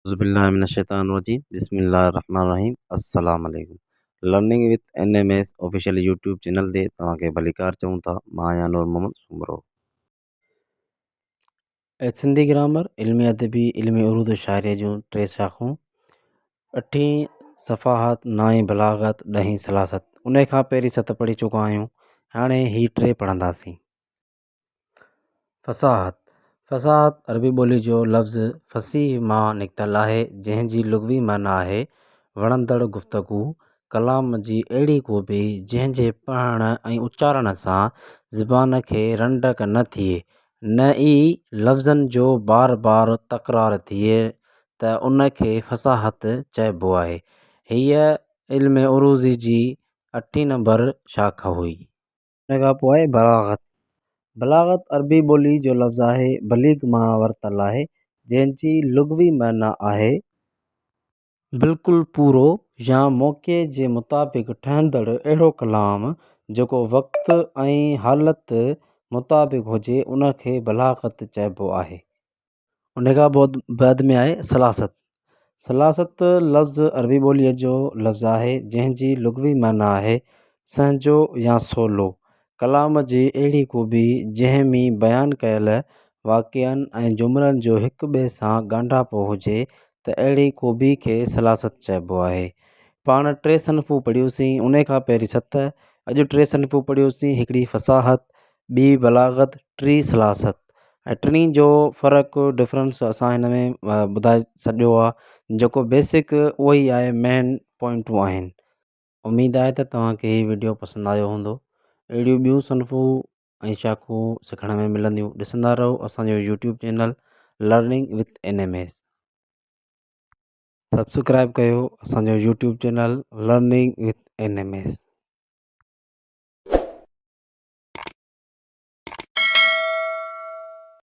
اعوذ بالله من الشيطان الرجيم بسم الله الرحمن الرحيم السلام عليڪم learning with N M S official YouTube channel تي توهان کي ڀليڪار چئون ٿا. مان آهيان نور محمد سومرو. سنڌي گرامر، علم ادبي، علم عروض و شاعريء جون ٽي شاخون، اٺين صفاحت، نائين بلاغت، ڏهين سلاست. انهيء کان پهرين ست پڙهي چڪا آهيون، هاڻي هي ٽي پڙهنداسين. فصاحت، فصاحت عربي ٻوليء جو لفظ فصيح مان نڪتل آهي، جنهن جي لغوي معنيٰ آهي وڻندڙ گفتگو، ڪلام جي اهڙي خوبي جنهن جي پڙهڻ ۽ اچارڻ سان زبان کي رنڊڪ نه ٿئي، نه ئي لفظن جو بار بار تڪرار ٿئي ته ان کي فصاحت چئبو آهي. هيء علم عروضي جي اٺين نمبر شاخ هئي. ان کان پوء آهي بلاغت. بلاغت عربي ٻولي جو لفظ آهي بليغ مان ورتل آهي جنهن جي لغوي معنيٰ آهي. بلڪل پورو يا موقعي جي مطابق ٺهندڙ اهڙو ڪلام جيڪو وقت ۽ حالت مطابق هجي ان کي بلاغت چئبو آهي. ان کان پوء بعد ۾ آهي سلاست. سلاست لفظ عربي ٻوليء جو لفظ آهي، جنهن جي لغوي معنيٰ آهي سهنجو يا سولو. ڪلام جي اهڙي خوبي جنهن ۾ بيان ڪيل واقعن ۽ جملن جو هڪ ٻئي سان ڳانڍاپو هجي ته اهڙي خوبي کي سلاست چئبو آهي. پاڻ ٽي صنفون پڙهيوسين، ان کان پهرين ست، اڄ ٽي صنفون پڙهيوسين، هڪڙي فصاحت، ٻي بلاغت، ٽي سلاست ۽ ٽنهي جو فرق ڊفرنس اسان هن ۾ ٻڌائي ڇڏيو آهي جيڪو بيسڪ اهو ئي آهي مين پوائنٽون آهن. اميد آهي ته توهان کي هي وڊيو پسند آيو هوندو. اهڙيون ٻيون صنفون ۽ شاخون سکڻ ۾ ملنديون. ڏسندا رهو اسان جو YouTube channel learning with N M S. Subscribe ڪيو اسان جو YouTube channel learning with N M S.